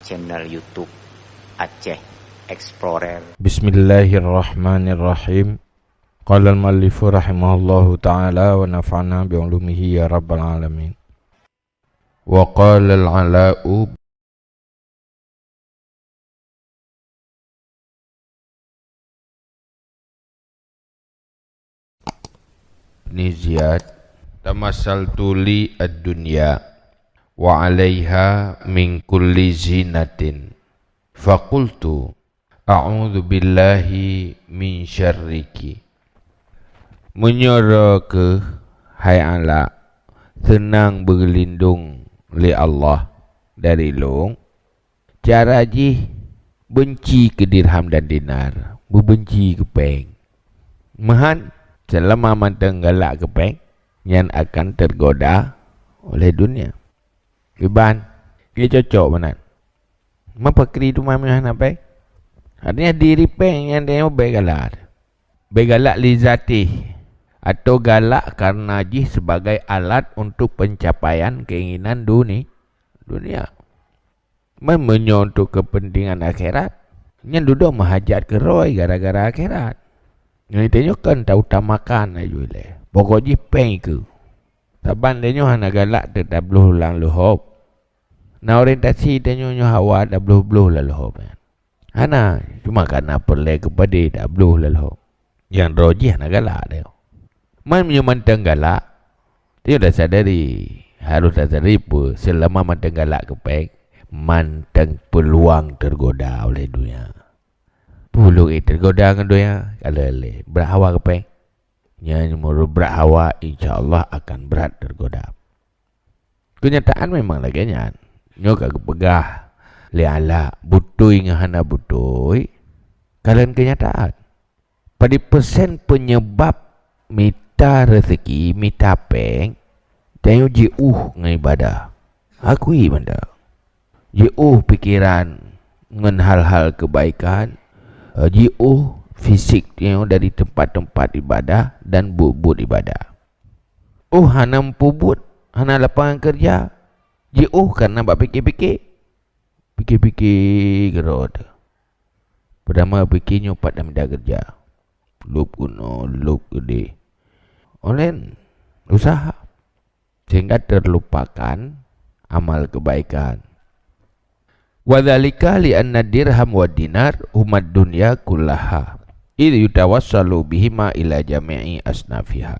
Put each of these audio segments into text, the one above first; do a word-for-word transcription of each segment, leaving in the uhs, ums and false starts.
Channel YouTube Aceh Explorer. Bismillahirrahmanirrahim. Qala al-muallifu rahimahullahu ta'ala wa nafa'na bi ulumihi ya rabbal alamin. Wa qala al-Ala'u bin Ziyad, "Tamassaltu li ad-dunya wa 'alaiha min kulli zinatin. Faqultu, a'udzu billahi min syarriki." Meunyoe droe kheueh, hai Ala', seunang beugeulindong lé Allah dari lôn, cara jih beunci keu dirham dan dinar, beubeunci keu péng. Meuhan, seulama mantong galak keu péng, nyan akan teugoda oleh dunia. Kiban, lé cocok meunan. Mapa kri teuma meuhan hana péng? Artinya diri péng nyan tanyoe bèk galak. Bèk galak li zatih, atau galak karena jih sebagai alat untuk pencapaian keinginan duni-, dunia. Man meunyoe untuk kepentingan akhirat, nyan dudoe meuhajat keu roi gara-gara akhirat. Nyan tanyoe kan tautamakan laju ilèe. Pokok jih péng kheueh. Saban tanyoe hana galak teutabloh lam leuhob. Na orientasi tanyoe nyoe hawa tabloh-bloh lam leuhob nyan. Hana, cuma karena peureulèe keupadé tabloh lam leuhob. Nyang droe jih hana galak tanyoe. Man meunyoe mantong galak, tanyoe tasadari, harôh tasadari peue, seulama mantong galak keu péng, mantong peuluang teugoda oleh dunia. Peue lôn ék teugoda ngon dunia, ka lheueh lé brat hawa keu péng. Nyan meunurot brat hawa, insya Allah akan brat teugoda. Keunyataan memang lagèe nyan. Nyoe ka geupeugah lé Ala', beutôi ngon hana beutôi, kalon keunyataan. Padum persen peunyeubab mita reuzeki, mita péng, tanyoe jiôh ngon ibadah. Akui banda. Jiôh pikeran ngon hal-hal keubaikan, jiôh fisik tanyoe dari teumpat-teumpat ibadah dan buet-buet ibadah. Oh, hana meupubuet, hana lapangan keureuja, jiôh kareuna bak pike-pike. Pike-pike keudroe teuh. Peurtama pike nyoe pat lam mita keureuja. Lôb keunoe, lôb keudeh. Online, usaha. Sehingga terlupakan amal kebaikan. Wa dzalika li anna dirham wa dinar humad dunya kullaha, idz yutawassalu bihima ila jami'i asnafiha.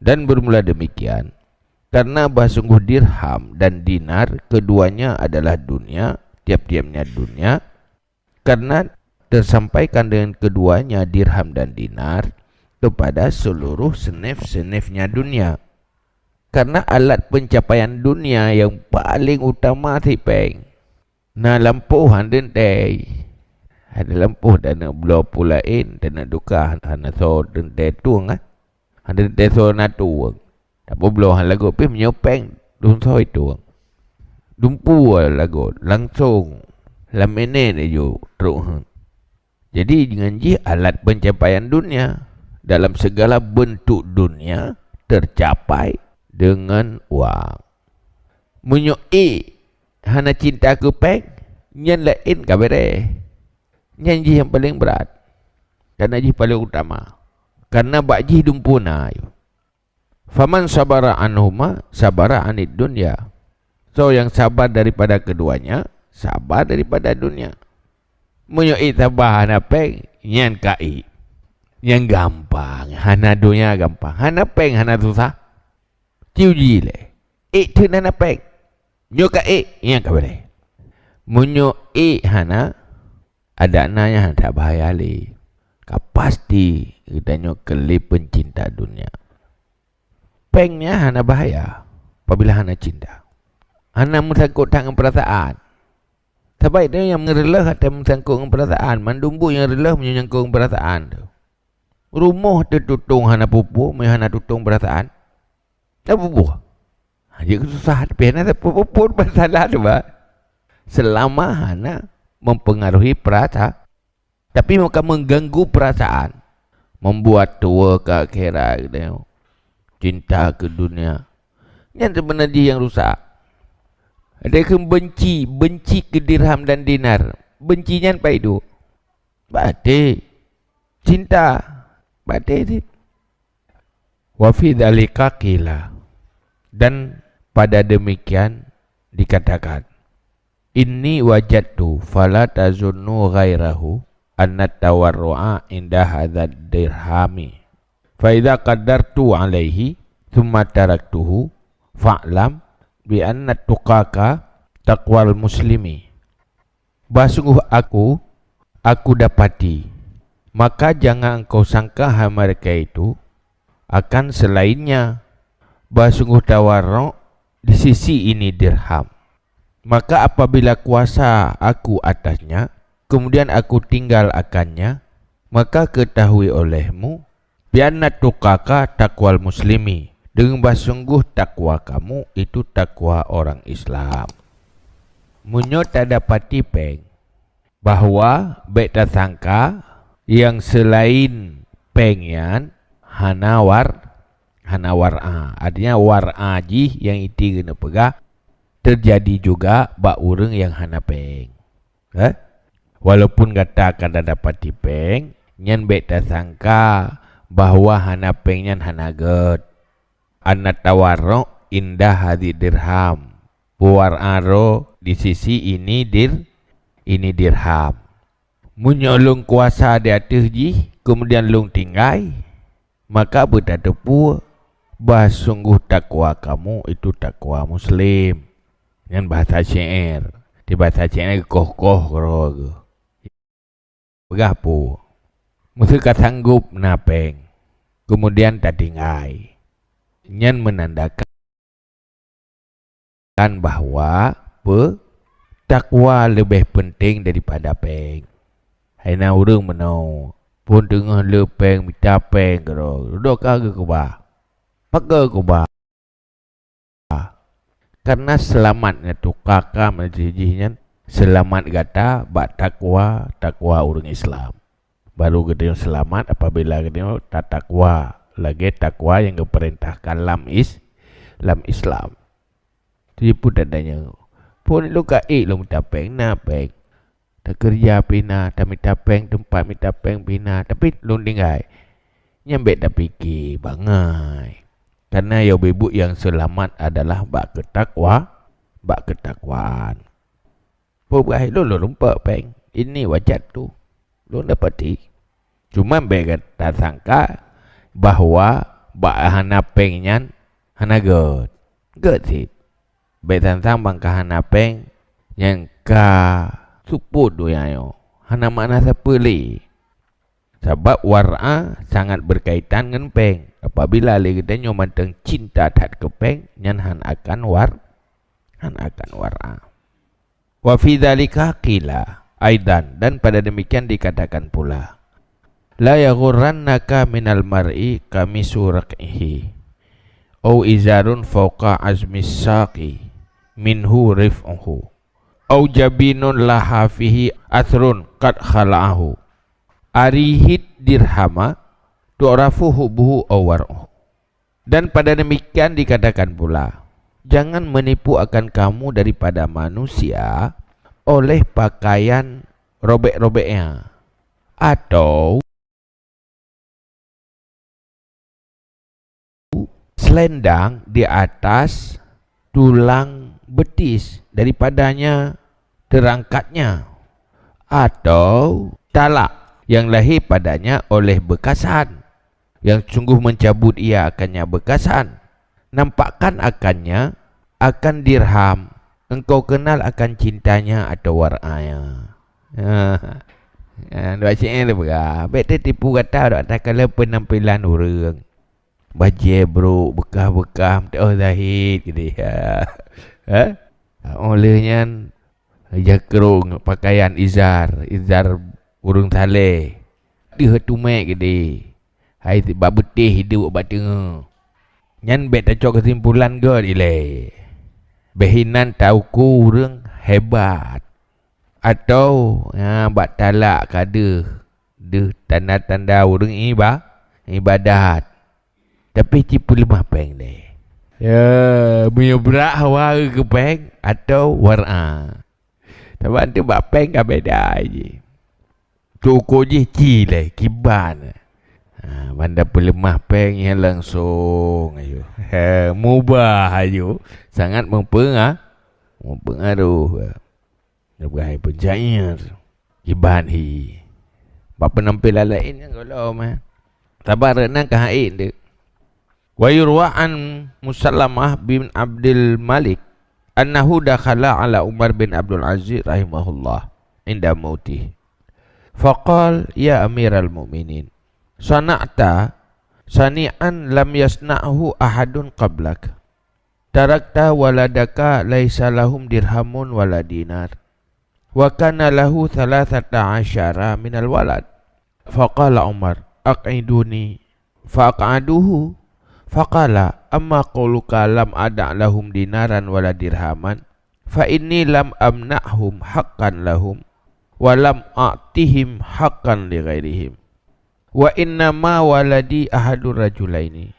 Dan bermula demikian, karena bahwa sungguh dirham dan dinar keduanya adalah dunia, tiap-tiapnya dunia, karena tersampaikan dengan keduanya dirham dan dinar kepada seluruh senif-senifnya dunia. Karena alat pencapaian dunia yang paling utama si péng. Na lampôh han teuntèe. Ada lampôh dan na bloe peue laén, dan na duka hana soe teuntèe tueng, ah. Hana teuntèe soe na tueng. Tapi bloe han lagot pih meunyoe péng, dum soe tueng. Dumpeue lagot, langsong lam minèt laju trok. Jadi dengan jih alat pencapaian dunia dalam segala bentuk dunia tercapai dengan wang. Meunyoe ék hana cinta keu péng, nyan laén ka beureh. Nyan jih nyang paleng brat. Karena jih paleng utama. Karena bak jih dumpeue na yôh. Faman sabara anhuma sabara anid dunya. Soe nyang sabar daripada keduanya, sabar daripada dunia. Meunyoe ék sabar hana péng, nyan ka ék. Nyan gampang, hana dunia gampang. Hana péng, hana susah. Ci uji lé. Ék theun hana péng. Nyoe ka ék, nyan ka beureh. Meunyoe ék hana, adak na nyang that bahaya lé. Ka pasti geutanyoe keu lé pencinta dunia. Péng nyan hana bahaya apabila hana cinta. Hana meusangkot that ngon peurasaan. Sabab tanyoe nyang meureuloh até meusangkot ngon peurasaan, mandum buet nyang reuloh meunyoe nyangkot ngon peurasaan teuh. Rumoh teututong hana peue-peue meunyoe hana tutong peurasaan. Na peue-peue. Jeuet keu susah, tapi hana peue-peue masalah tu, bah. Selama hana mempengaruhi perasa-, tapi maka mengganggu perasaan, membuat tuwo keu akhirat, cinta keu dunia. Nyan seubeuna jih nyang rusak. Ada kheun benci, benci keu dirham dan dinar. Benci nyan pai duek? Bak até. Cinta. Bak até cit. Wa fi dzalika qila. Dan pada demikian dikatakan, "Inni wajadtu fala tazunnu ghairahu anna tawarru'a inda hadzal dirhami. Fa idza qadartu alaihi tsumma taraktuhu fa'lam bi anna tuqaka taqwal muslimi." Bah sungguh aku, aku dapati, maka jangan engkau sangka hai mereka itu akan selainnya. Bah sungguh tawarruk di sisi ini dirham. Maka apabila kuasa aku atasnya, kemudian aku tinggal akannya, maka ketahui olehmu, "Bi anna tuqaka taqwal muslimi." Deungon bah sungguh takwa kamu itu takwa orang Islam. Meunyoe tadapati péng, bahwa bék tasangka nyang seulaén péng nyan hana war-, hana war'a. Artinya war'a jih nyang iti keuneuk peugah teujadi juga bak ureuëng nyang hana péng. Eh? Walaupun gata ka tadapati péng, nyan bék tasangka bahwa hana péng nyan hana gét. Anna tawarruk inda hadzal dirham. Peuwar'a droe di sisi ini dir-, ini dirham. Meunyoe lôn kuasa di ateueh jih, kemudian lôn tinggai, maka beutateupeue bah sungguh takwa kamu itu takwa muslim. Nyan bahasa syair. Di bahasa syair geukoh-koh keudroe geuh. Peugah peue? Meuseuka sanggob na péng, kemudian tatinggai. Nyan meunandakan bahwa peue? Takwa leubeh peunteng daripada péng. Hai na ureuëng meunoe, phon teungoh le péng mita péng keudroe, dudoe ka geukeubah. Pakon keubah? Karena seulamat nyan tuka ka meujih nyan seulamat gata bak takwa, takwa ureuëng Islam. Baru geutanyoe seulamat apabila geutanyoe tatakwa lagée takwa nyang geupeurintahkan lam is-, lam Islam. Teupeu tatanyoe, phon lôn ka ék lôn mita péng, na péng. Takeureuja pih na, tamita péng teumpat mita péng pih na, tapi lôn tinggai. Nyan bék tapike bangai. Karena yoh beubuet nyang seulamat adalah bak keutakwa, bak keutakwaan. Peugah lôn, lôn rumpok péng, ini wajadtu. Lôn dapati. Cuma bék gata sangka bahwa bak hana péng nyan hana gét. Gét cit. Bék sang-sang bangka hana péng nyang ka seupôt donya nyoe, hana makna sapeue lé. Sabab war'a sangat berkaitan ngon péng. Apabila lé geutanyoe mantong cinta that keu péng, nyan hana akan war-, hana akan war'a. Wa fi dzalika qila aidan, dan pada demikian dikatakan pula, "La yaghurrannaka minal mar'i qamisu raq'ihi, au izarun fauqa azmis saqi minhu rif'uhu, au jabinun laha fihi atsrun qad khala'ahu. Arihid dirhama tu'rafu hubbuhu au war'uhu." Dan pada demikian dikatakan pula, "Jangan menipu akan kamu daripada manusia oleh pakaian robek-robeknya, atau selendang di atas tulang betis daripadanya terangkatnya, atau talak yang lahir padanya oleh bekasan, yang sungguh mencabut ia akannya bekasan, nampakkan akannya akan dirham, engkau kenal akan cintanya atau war'anya." Ha. Ha, dua syair dia peugah. Bék teutipu gata dok takalon peunampilan ureuëng. Bajée brok, beukah-beukah, meutuoh zahid keudeh. Ha? Ha? Óh lheueh nyan, jakrong pakaian izar, izar ureuëng saleh. Deuh tumek keudeh. Hai bak beutéh hidup bak teungoh. Nyan bék tacok keusimpulan gét ilée. Bék hinan tauku ureuëng hebat. Atau, ha, bak talak ka deuh, deuh tanda-tanda ureuëng iba-, ibadat. Tapi cit peuleumah péng deh. Ya, meunyoe brat hawa keu péng atau warna. Sabab tu bak péng ka beda jih. Teuko jih ci lé, kiban. Ha, banda peuleumah péng nyan langsong ayo. He, mubah ayo. Sangat mempenga-, mempengaruh. Leubeh hai peujair. Kiban hi. Bak peunampilan laén nyang gohlom, eh. Saban rot nan ka hai deuh. Wa yurwa an Musallamah bin Abdul Malik annahu dakhala ala Umar bin Abdul Aziz rahimahullah inda mautih. Faqal, "Ya Amiral Mu'minin, sana'ta sani'an lam yasna'hu ahadun qablak. Tarakta waladaka laisa lahum dirhamun wala dinar. Wa kana lahu thalathata asyara minal walad." Faqala Umar, "Aq'iduni." Faq'aduhu. Faqala, "Amma qauluka lam ada' lahum dinaran wala dirhaman, fa inni lam amna'hum haqqan lahum, wa lam a'tihim haqqan li ghairihim. Wa inna ma waladi ahadur rajulaini,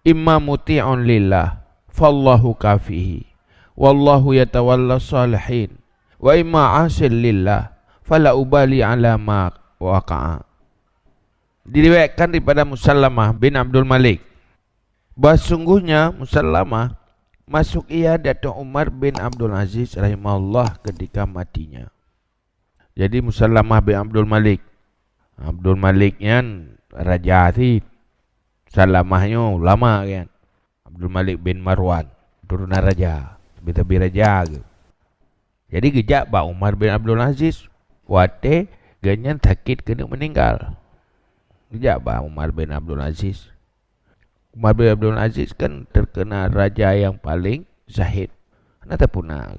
imma muti'un lillah, fallahu kafihi, wallahu yatawalla salihin, wa imma asil lillah, fala ubali ala ma waqa'a." Diriwayatkan daripada Musallamah bin Abdul Malik, bahwa sungguhnya Musallamah masuk ia Datuk Umar bin Abdul Aziz rahimahullah ketika matinya. Jadi Musallamah bin Abdul Malik. Abdul Malik nyan raja cit. Musallamah nyoe ulama kan. Abdul Malik bin Marwan, turunan raja. Tapi-tapi raja ke. Jadi geujak bak Umar bin Abdul Aziz watée gobnyan sakét keuneuk meuninggal. Geujak bak Umar bin Abdul Aziz. Umar bin Abdul Aziz kan terkenal raja yang paling zahid. Hana tapuna.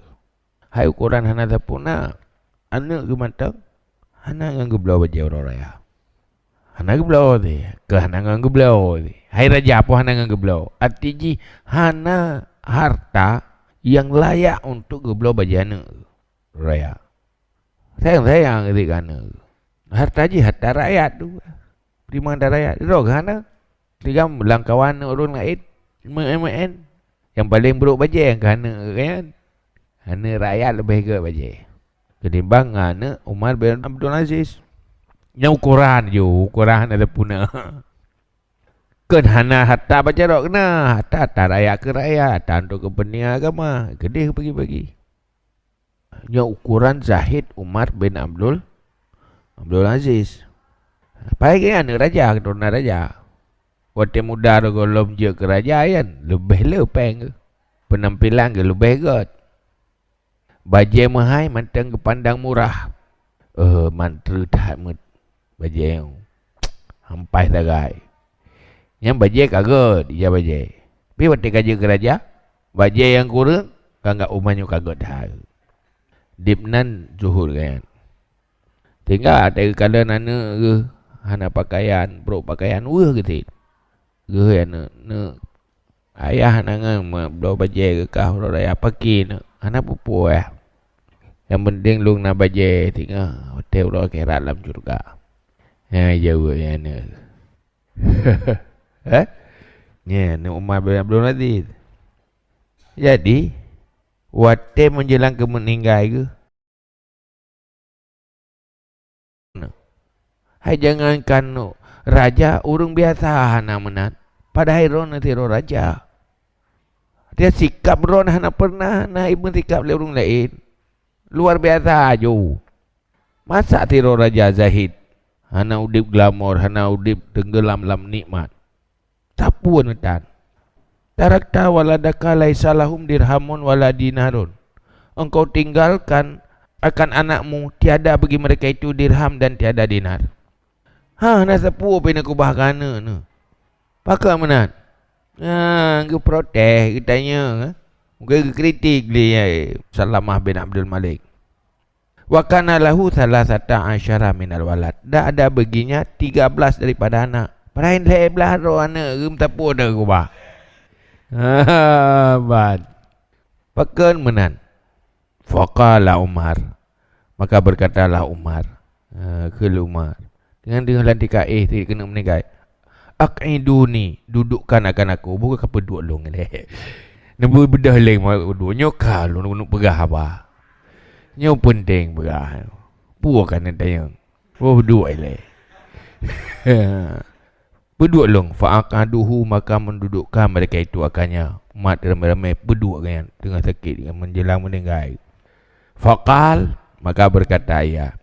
Hai ukoran hana tapuna, aneuëk geuh mantong hana ngon geubloe bajée uroe raya. Hana geubloe teuh, keu hana ngon geubloe teuh. Hai raja pun hana ngon geubloe. Arti jih hana harta nyang layak untuk geubloe bajée aneuëk raya. Sayang-sayang geuh keu aneuëk. Harta jih harta rakyat tu. Teurimong harta rakyat. Droe geuh hana. Tinggai lam kawan ureuëng laén, meuén-meuén. Nyang paleng brok bajée nyang keu aneuëk kan. Aneuëk rakyat leubeh gét bajée ketimbang ngon aneuëk Umar bin Abdul Aziz. Nyan ukoran ju, ukoran hana tapuna. Kon hana harta bak jaroe keunan, harta, harta rakyat keu rakyat, harta untuk kepentingan agama, keudeh bagi-bagi. Nyoe ukoran zahid Umar bin Abdul, Abdul Aziz. Padahai gobnyan aneuëk raja, keuturonan raja. Watée muda gohlom jeuet keu raja nyan, leubeh le péng geuh. Peunampilan geuh leubeh gét. Bajée meuhai mantong geupandang murah. Eh, mantri that meuet. Bajée nyoe ampai sagai. Nyan bajée ka gét, ija bajée. Pi watée ka jeuet keu raja, bajée nyang kureueng ka anggab uman nyoe ka gét that. Dib nan zuhud gobnyan. Sehingga watée geukalon aneuëk geuh hana pakaian, brok pakaian weueh geuh cit. Geuh aneuëk, neuk Ayah na ngon meubloe bajée keu kah uroe raya paki nyoe, hana peue-peue. Nyang penting lôn na bajée singoh watée uroe akhirat lam syeuruga. Hai jaweueb nyan. Eh? Nyan Umar bin Abdul Aziz. Jadi, watée menjelang keu meuninggai geuh, hai jangankan raja, ureuëng biasa hana meunan, padahai droeneuh sidroe raja. Dia sikap droeneuh hana pernah na imeusikap lé ureuëng laén. Luar biasa aju. Masa sidroe raja zahid, hana udeb glamor, hana udeb tenggelam lam nikmat. Sapeue neutan? Tarakta waladaka laisa lahum dirhamun wala dinarun. Engkau tinggalkan akan anakmu tiada bagi mereka itu dirham dan tiada dinar. Ha, na sapeue pih na keubah keu aneuëk nyoe. Pakon meunan? Ha, geuprotes, geutanyong, eh. Mungken geukritik lé, eh, Salamah bin Abdul Malik. Wa kana lahu salasata asyara minal walad. Dan ada baginya tiga belas daripada anak. Padahai lhée blaih droe aneuëk, geumeusapeue dah keubah. Ha, ban. Pakon meunan? Faqala Umar. Maka berkatalah Umar, ha, kheun Umar, dengan, dengan lantika éh ti keuneuk meuninggai, "Aq'iduni, dudukkan akan aku." Bukan ka peuduek lôn ilée. Neubeubeudôh lé ma-, duek nyoe ka lôn, lôn peugah haba. Nyoe peunteng peugah. Peue ka neutanyong? Oh, duek ilée. Peuduek lôn, fa aq'aduhu, maka mendudukkan mereka itu akannya. Umat ramé-ramé peuduek gobnyan teungoh sakét, menjelang meninggai. Faqal, maka berkata ia,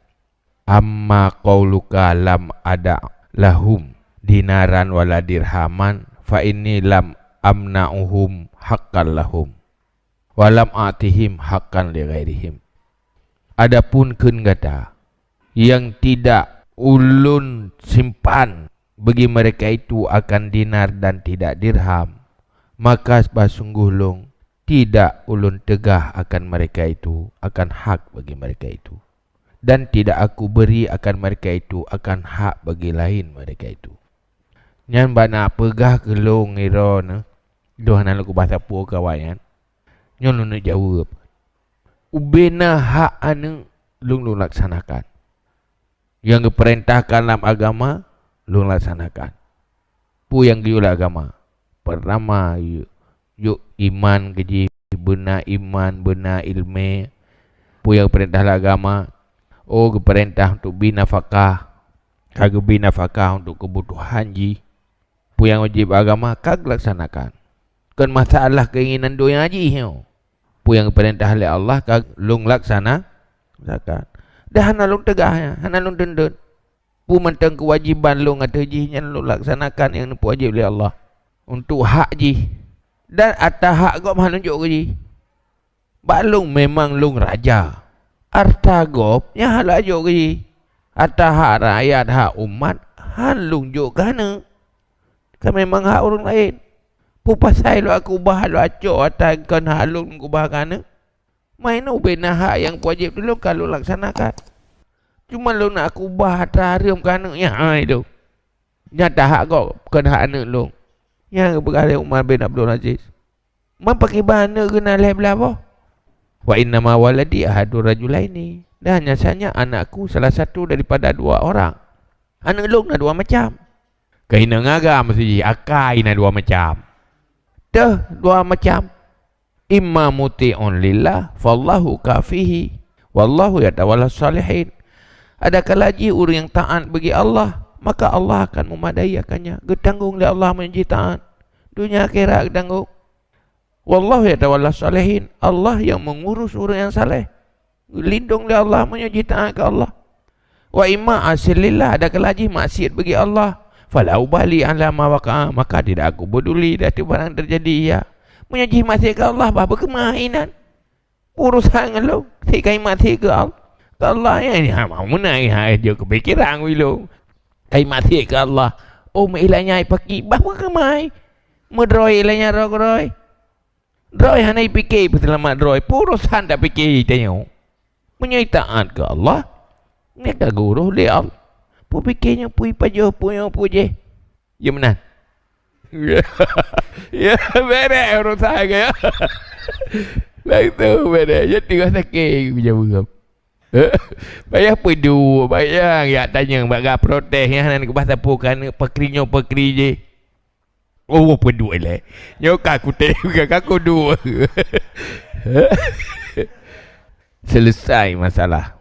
"Amma qauluka lam ada' lahum dinaran wala dirhaman, fa inni lam amna'uhum haqqan lahum, wa lam a'tihim haqqan li ghairihim." Adapun kheun gata, nyang tidak ulôn simpan bagi mereka itu akan dinar dan tidak dirham, maka bah sunggoh lôn tidak ulôn teugah akan mereka itu akan hak bagi mereka itu, dan tidak aku beri akan mereka itu akan hak bagi laén mereka itu. Nyan bak na peugah keu lôn ngiroe neuh, lôn hana lôn keubah sapeue keu awaknyan. Nyoe lôn neuk jaweueb. Ubena hak aneuëk lôn, lôn laksanakan. Nyang geupeurintahkan lam agama, lôn laksanakan. Peue nyang geuyue lam agama? Peurtama, yue-, yôk iman keu jih, beuna iman, beuna iéleumé. Peue nyang geupeurintah lam agama? Oh, geupeurintah untuk bi nafakah. Ka geubi nafakah untuk keubutuhan jih. Peue nyang wajéb agama ka geulaksanakan. Kon masalah keinginan donya jih nyoe. Peue nyang geupeurintah lé Allah ka lôn laksana-, laksanakan. Dan hana lôn teugah nyan, hana lôn teuntèe. Peue mantong keuwajéban lôn ateueh jih nyan lôn laksanakan nyang neupeuwajéb lé Allah untuk hak jih. Dan ata hak gob hana lôn jok keu jih. Bak lôn memang lôn raja. Ata gob nyan hana lôn jok keu jih. Ata hak rakyat, hak umat, hana lôn jok keu aneuëk. Ka memang hak ureuëng laén. Peue pasai lôn keubah, lôn cok ata kon hak lôn keubah keu aneuëk? Meunoe ubena hak nyang wajéb lôn ka lôn laksanakan. Cuma lôn na keubah ata hareuem keu aneuëk nyan hai lôn. Nyata hak gob kon hak aneuëk lôn. Nyan geupeugah lé Umar bin Abdul Aziz. Man pakriban aneuëk geuh na lhée blaih boh? Wa innama waladi ahadu rajulaini. Dan hanya saja anakku salah satu daripada dua orang. Aneuëk lôn na dua macam. Keuhina ngaga meuseujih akai na dua macam. Teuh dua macam. Imma muti'un lillah, fallahu kafihi, wallahu yatawalla salihin. Adakala jih ureuëng nyang taát bagi Allah, maka Allah akan memadai akannya. Geutanggong lé Allah meunyoe jih taát. Donya akhirat geutanggong. Wallahu yatawalla salihin. Allah yang mengurus ureuëng nyang saleh. Geulindong lé Allah meunyoe jitaát keu Allah. Wa imma asil lillah, adakala jih maksiat bagi Allah. Fala ubali ala ma waqa'a, maka tidak aku peduli dari barang terjadi ia. Meunyoe jih maksiat keu Allah, bah beukeumah inan. Urusan ngon lôn, si kai maksiat keu Allah. Keu Allah nyan, ha, meunai ha jeuet keu pikiran wih lôn. Kai maksiat keu Allah. Oh, meuilanya paki, bah beukeumah. Meudroe ilanya roh keudroe. Droe hana jipike peuseulamat droe, peue urosan tapike tanyoe. Meunyoe taát keu Allah, nyan ka geuroh lé Allah. Peue pike nyoe peue pajoh, peue nyoe peue jéh. Ya meunan. Ya, bere urosan ke ya. Langsung bere. Ya tinggal sakit jaweueb. Payah peue duek, payah ya tanyong bak ga protes nyan hana keubah sapeue kan pekri nyoe pekri jéh. Oh, peuduek lé. Nyoe ka kutem, ka kuduek. Selesai masalah.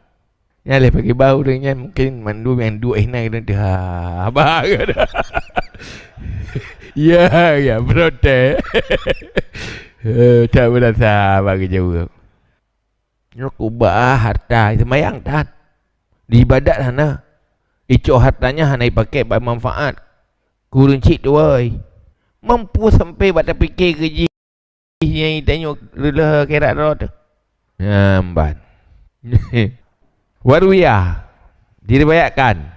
Nyan lé pagi baru nyan mungkin mandum nyang duek hina kena dah. Abah kena. Ya, ya, protes. Eh, tak berasa abah kejawab. Nyoe keubah harta, seumayang that. Di ibadat hana. Icok harta nyan hana ipakai bak manfaat. Kureueng cit tuwoi. Mampu sampai bak tapike keu jih nyang tanyoe reuloh akhirat droe teuh. Nyan ban. Waruya, diriwayatkan,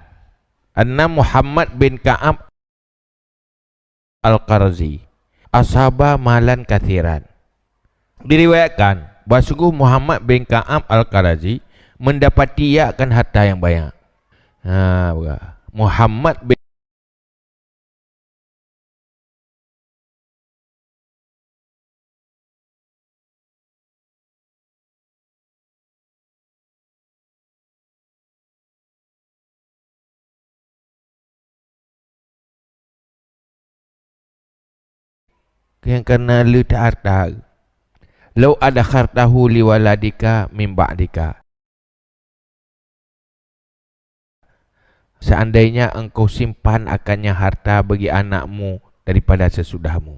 anna Muhammad bin Ka'ab Al-Qarazi asaba malan katsiran. Diriwayatkan bahwa sungguh Muhammad bin Ka'ab Al-Qarazi mendapati ia akan harta yang banyak. Ha, buka. Muhammad bin Nyang kana le that harta. "Lau adkhartahu liwaladika min ba'dika." Seandainya engkau simpan akan nyan harta bagi anakmu daripada sesudahmu.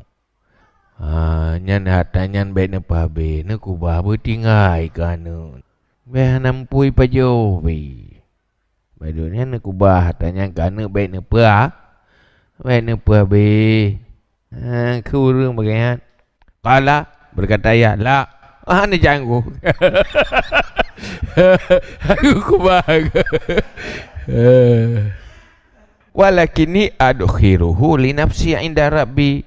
Ha, nyan harta nyan bèk neupeuhabéh, neukubah beutinggai keu aneuk. Bèk hana meupui pajoh pih. Bak donya neukubah, harta nyan keu aneuk bèk neupeu-, bèk neupeuhabéh. Ha, keu ureueng bagaih nyan. Qala, berkata ia, "La." Ah, neujanggoe. Aku kubah. "Walakinni adkhiruhu li nafsi inda Rabbi,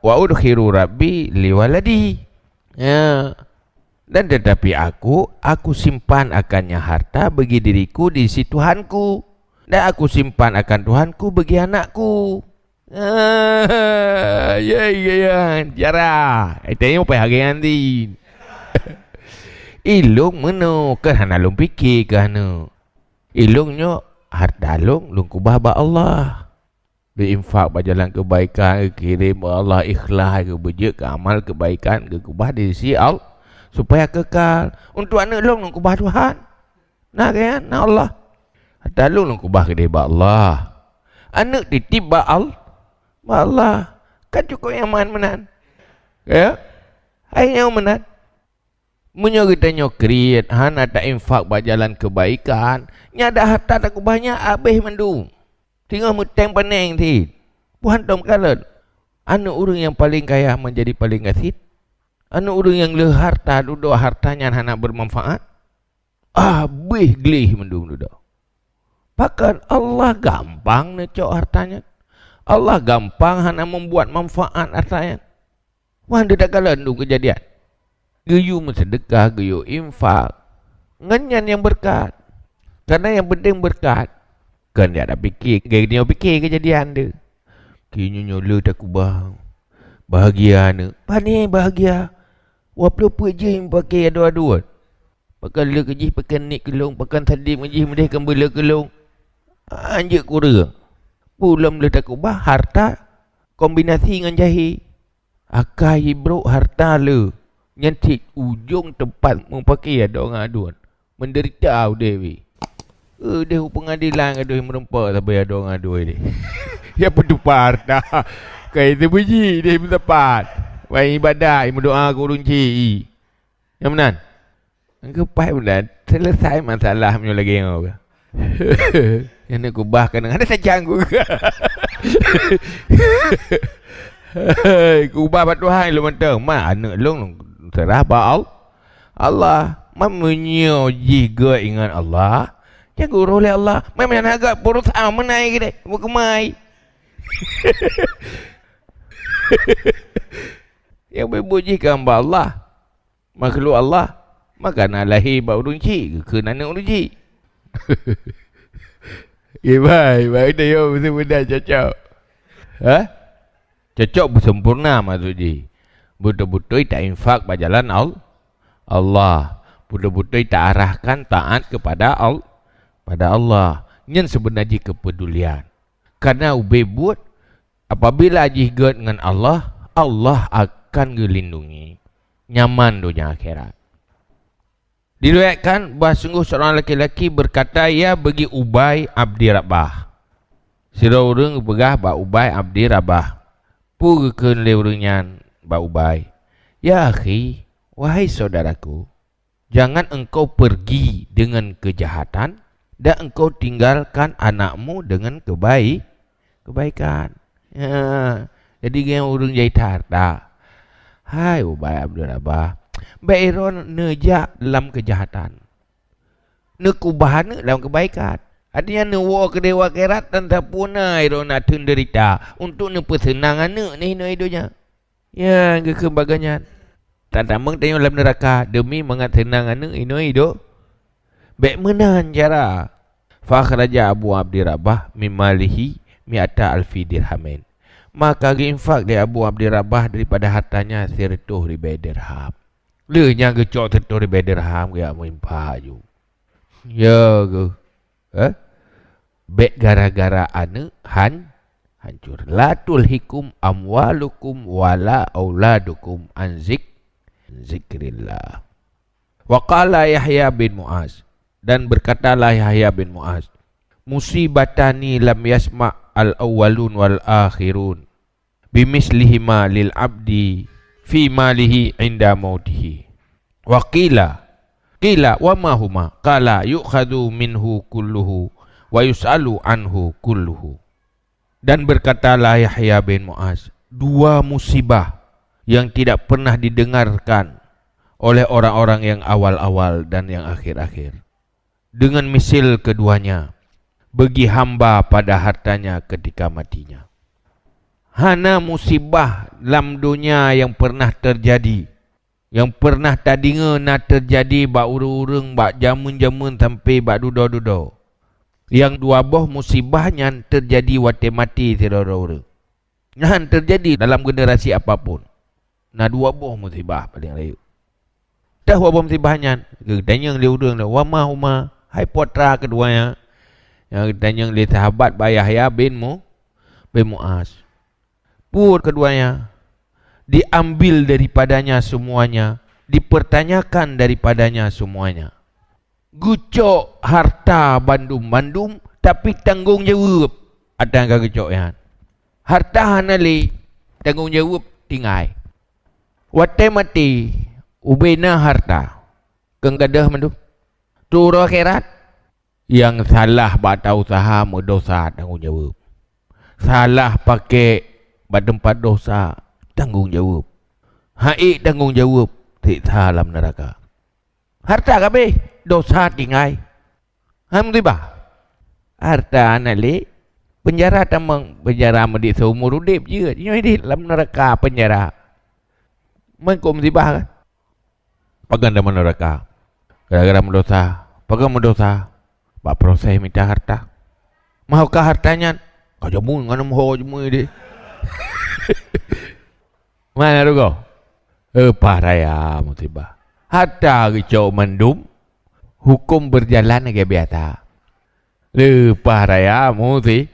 wa adkhiru Rabbi li waladi." Ya. "Dan tetapi aku, aku simpan akan nyan harta bagi diriku di sisi Tuhanku, dan aku simpan akan Tuhanku bagi anakku." Ah, ya, ya, ya, cara. Eh, tanya apa hari nanti? Ilong meunoe, kan hana lôn pike keu aneuk. Ilong nyoe harta lôn, lôn kubah bak Allah. Geuinfak bak jalan keubaikan, geukirém bak Allah, ikhlas, geubeujeuet keu amal keubaikan, geukubah di sisi Allah, supaya kekal. Untuk aneuk lôn, lôn kubah Tuhan. Na kan? Na Allah. Harta lôn, lôn kubah keudeh bak Allah. Aneuk titip bak Al-, bak Allah. Kan cukup nyaman meunan. Ya? Hai nyoe meunan. Meunyoe geutanyoe kriet hana tainfak bak jalan keubaikan, nyan dak harta takubah nyan habéh mandum. Singoh meuteng paneng cit. Peue hantom kalon? Aneuk ureueng nyang paleng kaya menjadi paleng gasien. Aneuk ureueng nyang le harta, dudoe harta nyan hana beumanfaat. Habéh gleh mandum dudoe. Pakon? Allah gampang neucok harta nyan. Allah gampang hana membuat manfaat harta nyan. Wan, teudak kalon dum keujadian. Geuyue meuseudeukah, geuyue infak. Ngon nyan nyang beureukat. Karena nyang penting beureukat. Kon jak tapike, geutanyoe pike keujadian tu. Keu nyoe nyoe le takubah. Bahagia aneuk. Pane bahagia? Waploh peuet jih meupaké adoe-adoe. Pakon le keu jih, pakon nik keu lôn, pakon sadeb ngon jih meudeh kon beuleu keu lôn. Anjeuk kureueng. Peue lom le takubah harta kombinasi ngon jahé. Akai ibrok harta le, nyan cit ujong teumpat meupaké adoe ngon aduen. Meudeurita udeb pih. Udeh u peungadilan gadôh meureumpok sabe adoe ngon aduen deh. Ya peutupa harta. Kai teubeuji deh meusapat. Wai ibadat, meudoa keu ureueng chik. Nyang meunan. Geupaih meunan, selesai masalah meunyoe lagèe nyoe. Nyan kubah keuneuk hana sacang ku. Hei, kubah bak Tuhan lôn mantong. Ma aneuk lôn seurah bak Al-, Allah. Ma meunyoe jih geuingat Allah, nyang geuroh lé Allah. Ma meunan geuh peurusan meunan geuh deh, beukeumai. Nyang beubuet jih keu hamba Allah. Makhluk Allah, maka na lahé bak ureueng chik, geukheun aneuk ureueng chik. Ibai, ibai, dah yo, beutôi-beutôi cocok. Ha? Cocok beusempurna maksud jih. Beutôi-beutôi tainfak bak jalan Al-, Allah. Beutôi-beutôi taarahkan taat kepada Al-, pada Allah. Nyan seubeuna jih keupedulian. Karena ubé buet, apabila jih gét ngon Allah, Allah akan geulindungi. Nyaman donya akhirat. Diriwayatkan bahwa sungguh seorang laki-laki berkata ia bagi Ubay Abdi Rabah. Sidroe ureueng geupeugah bak Ubay Abdi Rabah, peue geukheun lé ureueng nyan bak Ubay, "Ya akhi, wahai saudaraku, jangan engkau pergi dengan kejahatan, dan engkau tinggalkan anakmu dengan kebaik-, kebaikan." Ya, jadi nyan ureueng jai that harta. Hai Ubay Abdul Rabah, bèk droe neujak lam keujahatan. Neukubah aneuk lam keubaikan. Artinya neuwoe keudeh u akhirat dan sapeue na droe na theun deurita untuk neupeuseunang aneuk nyoe hinoe donya. Ya, geukheun bagaih nyan. Tatamong tanyoe lam neuraka demi mangat seunang aneuk hinoe donya. Bèk meunan cara. Fa akhraja Abu Abdi Rabah min malihi mi'ata alfi dirhamin. Maka geuinfak lé Abu Abdi Rabah daripada hartanya sireutoh ribèe dirham. Lheueh nyan geucok sireutoh ribèe dirham geujak meuinfak ju. Ya geuh. Eh? Bèk gara-gara aneuk han-, Hancur. "La tulhikum amwalukum wala auladukum an zik-, zikrillah." Wa qala Yahya bin Mu'az, dan berkatalah Yahya bin Mu'az, "Musibatani lam yasma' al-awwalun wal akhirun, bimislihima lil abdi fi malihi inda mautihi." Wa qila, qila, "Wa ma huma?" Qala, "Yu'khadhu minhu kulluhu wa yus'alu anhu kulluhu." Dan berkatalah Yahya bin Mu'az, "Dua musibah yang tidak pernah didengarkan oleh orang-orang yang awal-awal dan yang akhir-akhir, dengan misil keduanya bagi hamba pada hartanya ketika matinya." Hana musibah lam donya yang pernah terjadi, yang pernah tadeungoe na teujadi bak ureuëng-ureuëng bak jamén-jamén sampai bak dudoe-dudoe. Nyang dua boh musibah nyan teujadi watée maté sidroe-droe ureuëng. Nyan teujadi dalam generasi apapun. Na dua boh musibah paleng rayeuk. Teuh dua boh musibah nyan, geutanyong lé ureuëng, "Wa ma huma?" Hai peue atra keudua nyan? Nyang geutanyong lé sahabat bak Yahya bin Mu-, bin Mu'az. Peue keduanya? Diambil daripadanya semuanya, dipertanyakan daripadanya semuanya. Geucok harta bandum-bandum, tapi tanggong jaweueb atas ka geucok nyan. Harta hana lé, tanggong jaweueb tinggai. Watée maté, ubena harta, keu gadôh mandum. Turo akhirat, nyang salah bak ta usaha meudosa tanggong jaweueb. Salah pakék bak teumpat dosa tanggong jaweueb. Haiek tanggong jaweueb siksa lam neuraka. Harta ka abéh, dosa tinggai. Hai musibah. Harta hana lé, peunjara tamong, peunjara meudeh seumur udeb jeuet. Nyoe deh lam neuraka peunjara. Meuko musibah kan? Pagan teuma neuraka. Gara-gara meudosa. Pagan meudosa? Bak proses mita harta. Meuho ka harta nyan, ka jameun ngon meuho jameun deh. Mana rugoe? Leupah raya musibah. Harta geucok mandum, huköm berjalan lagée biasa. Leupah raya musi-,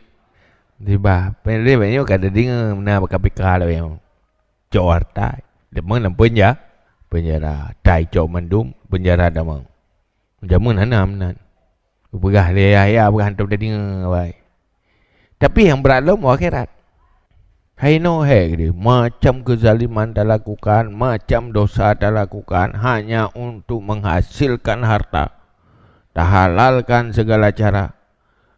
musibah. Pendek banyak ka deungoe meunan bak K P K lagée nyoe. Cok harta, deungon lam penja-, penjara. Tai cok mandum, penjara damang. Jameun hana meunan. Geupeugah lé Yahya, peugah hantom teudeungoe, wai. Tapi nyang brat lom u akhirat. Hai nyoe hai geude, macam keuzaliman talakukan, macam dosa talakukan hanya untuk menghasilkan harta. Tahalalkan segala cara.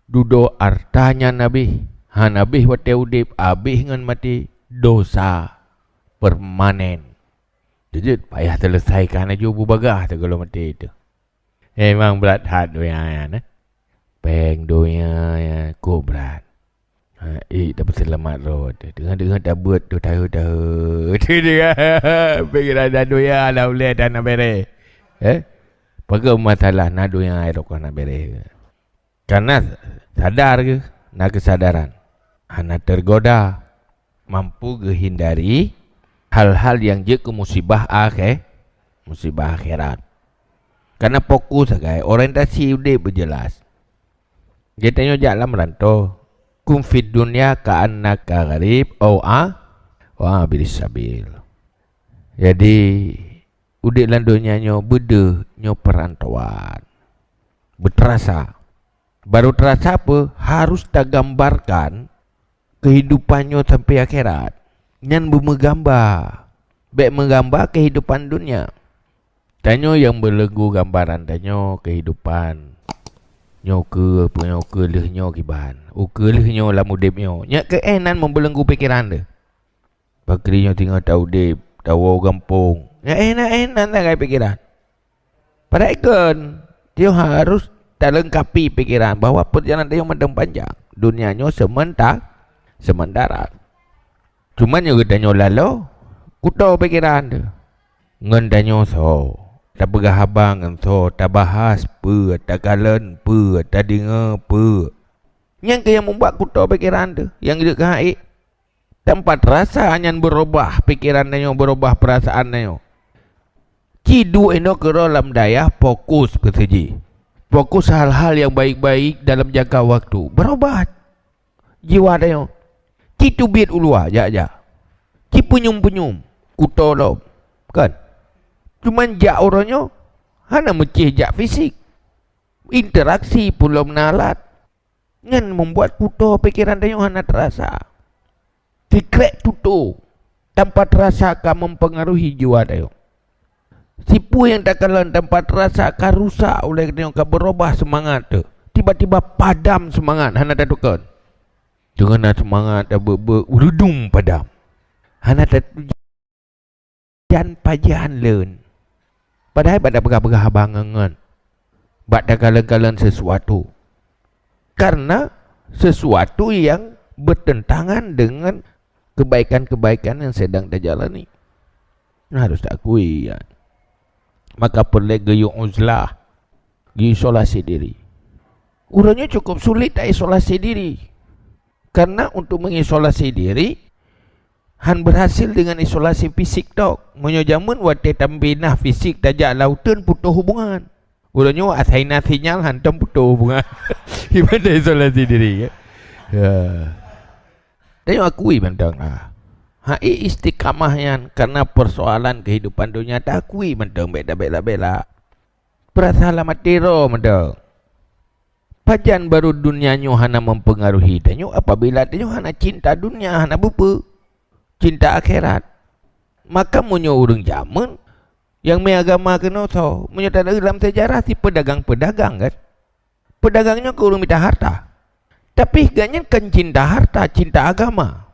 Dudoe harta nyan habéh, hana habéh watée udeb, habéh ngon maté, dosa permanen. Jeuet payah seuleusaikan laju bubagaih teuh gohlom maté teuh. Memang brat that donya nyan, eh. Péng donya nyan kok brat. Ha, eh, tapeuseulamat droe teuh. Teungoh-teungoh tabeuet teuh tahe-tahe. Teuh teuh, pikiran dan donya dah ulée dan na bereh. Eh? Pakon masalah na donya rot ka na bereh. Karena sadar geuh, na keusadaran, hana teugoda, mampu geuhindari hal-hal nyang jeuet keu musibah akhé-, musibah akhirat. Karena fokus sagai, orientasi udeb beujeulaih. Geutanyoe jak lam rantô, kun fid dunya ka'annaka gharib au a-, au abiris sabil. Jadi, udeb lam donya nyoe beudeuh nyoe peurantauan. Beuteurasa. Barô teurasa peue? Harus tagambarkan keuhidupan nyoe sampai akhirat. Nyan beumeugamba. Bék meugamba keuhidupan donya. Tanyoe nyang beuleunggu gambaran tanyoe keuhidupan. Nyoe keu, peue nyoe keu lheueh nyoe kiban. Ukeue lheueh nyoe lam udeb nyoe. Nyak keu éh nan meubeuleunggu pikeran teuh. Pakri nyoe teungoh taudeb, tawoe u gampông. Nyan éh na éh nan sagai pikeran. Padahai kon, tanyoe harôh taleungkapi pikeran bahwa peurjalanan tanyoe mantong panjang. Donya nyoe seumenta-, sementara. Cuma nyoe geutanyoe laloe, kuto pikeran teuh. Ngon tanyoe soe, tapeugah haba ngon soe, tabahas peue, takalon peue, tadeungoe peue. Nyan keuh nyang mubuat kuto pikeran teuh, nyang jeuet keu haiek. Teumpat rasa nyan beurubah pikeran tanyoe, beurubah peurasaan tanyoe. Ci duek inoe keudroe lam dayah fokus keu siji. Fokus hal-hal nyang baik-baik dalam jangka waktu. Beurubah jiwa tanyoe. Ci teubiet u luwa jak-jak. Ci peunyum-peunyum kuto lom. Kan? Cuman jak uroe nyoe hana meucéh jak fisik. Interaksi pun lom na alat. Nyan membuat kuto pikiran tanyoe hana terasa. Sikrek tutoe tanpa terasa ka mempengaruhi jiwa tanyoe. Sipeue nyang takalon tanpa terasa ka rusak uleh tanyoe, ka berubah semangat teuh. Tiba-tiba padam semangat, hana tatukon. Teungoh na semangat tabeuet-beuet, reudum padam. Hana tatujan pajan leuen. Padahai bak tapeugah-peugah haba ngon-ngon. Bak takalon-kalon sesuatu. Karena sesuatu yang bertentangan dengan kebaikan-kebaikan yang sedang tajalani. Harus taakui, ya. Maka peureulée geuyue uzlah, geuisolasi diri. Uroe nyoe cukup sulit taisolasi diri. Karena untuk mengisolasi diri, han berhasil dengan isolasi fisik tok. Meunyoe jameun watée tambina fisik tajak lauteun putôh hubungan. Uroe nyoe asai na sinyal hantom putôh hubungan. Gimana isolasi diri, ya? Ya. Tanyoe akui mantong lah. Hai istiqamah nyan karena persoalan kehidupan dunia taakui mantong, bék tabela-bela. Perasa lam até droe mantong. Pajan baru dunia nyoe hana mempengaruhi tanyoe apabila tanyoe hana cinta dunia, hana bupe cinta akhirat. Maka meunyoe ureuëng jameun nyang mé agama keunoe soe, meunyoe tadeungoe lam sejarah si peudagang-peudagang kan? Peudagang nyoe keu ureuëng mita harta. Tapi gobnyan kan cinta harta, cinta agama.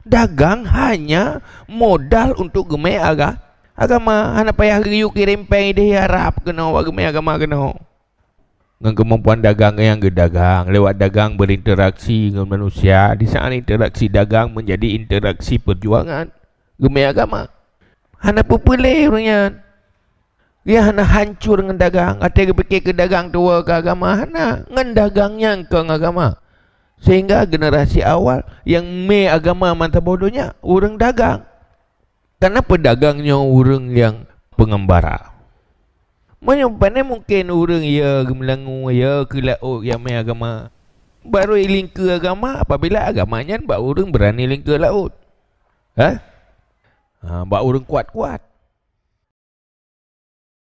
Dagang hanya modal untuk geumé aga-, agama. Hana payah geuyue kirém péng idéh Arab keunoe bak geumé agama keunoe. Ngon keumampuan dagang nyang geudagang, lewat dagang berinteraksi ngon manusia, di saat interaksi dagang menjadi interaksi perjuangan geumé agama. Hana peue-peue lé ureuëng nyan. Gobnyan hana hancur ngon dagang, até geupike keu dagang tuwoe keu agama, hana. Ngon dagang nyan keu agama. Sehingga generasi awal nyang mé agama mantong boh donya, ureuëng dagang. Karena peudagang nyoe ureuëng nyang peungembara. Meunyoe pane mungken ureuëng ya geumeulangue, ya keu laôt nyang mé agama. Baru ilingkeue agama apabila agama nyan bak ureuëng beurani lingkeue laôt. Ha? Ha, bak ureuëng kuat-kuat.